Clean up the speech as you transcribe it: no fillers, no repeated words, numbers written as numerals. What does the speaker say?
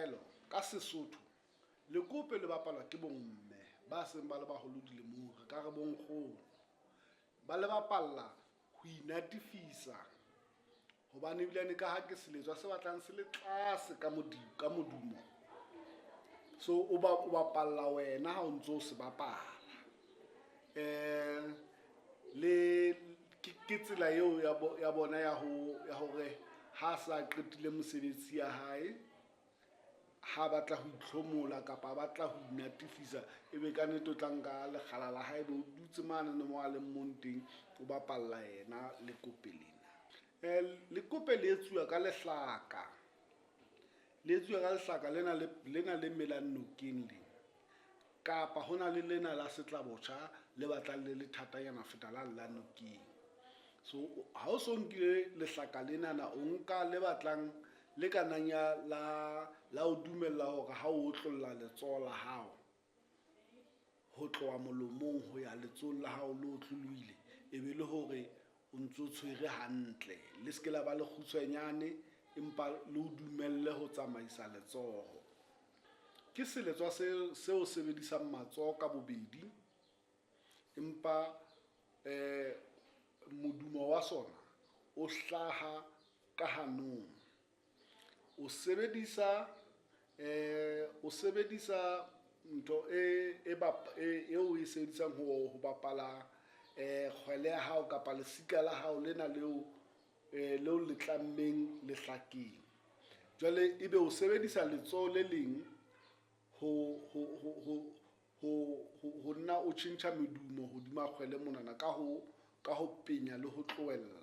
tlwaelo ka Sesotho, lekope le bapalwa ke bomme ba seng ba le baholo dilemong, re ka re bonkgono. Ba le bapalla ho inatifisa hobane ebilane ka ha ke seletswa se batlang se le tlase ka ka modumo. So o ba o bapalla wena ha o ntso o se bapala. Le ke tsela eo ya bona ya hore ha sa qetile mosebetsi ya hae, ha batla ho itlhomola kapa a batla ho inatifisa, ebe ka nnete o tla nka lekgala la hae be o dutse mane mo a leng mong teng, o bapalla yena lekope lena. Lekope le etsuwa ka lehlaka, le etsuwa ka lehlaka lena lena le melang nokeng lena, kapa hona le lena la setlabotjha le batlang le le thatanyana ho feta lane la nokeng. So ha o so nkile lehlaka lenana, o nka le batlang le ka nang ya la o dumella hore ha o otlolla letsoho la hao ho tloha molomong ho ya letsohong la hao le otlolohile, e be le hore o ntso tshwere hantle, le se ke la ba le kgutshwanyane, empa le o dumelle ho tsamaisa letsoho. Ke seletswa seo sebedisang matsoho ka bobedi, empa modumo wa sona o hlaha ka hanong. O sebedisa o sebedisa ntho eo e sebedisang ho bapala kgwele ya hao kapa lesika la hao lena leo leo le tlammeng lehlakeng. Jwale ebe o sebedisa letsoho le leng ho nna o tjhentjha medumo hodima kgwele monana ka ho penya le ho tlohella.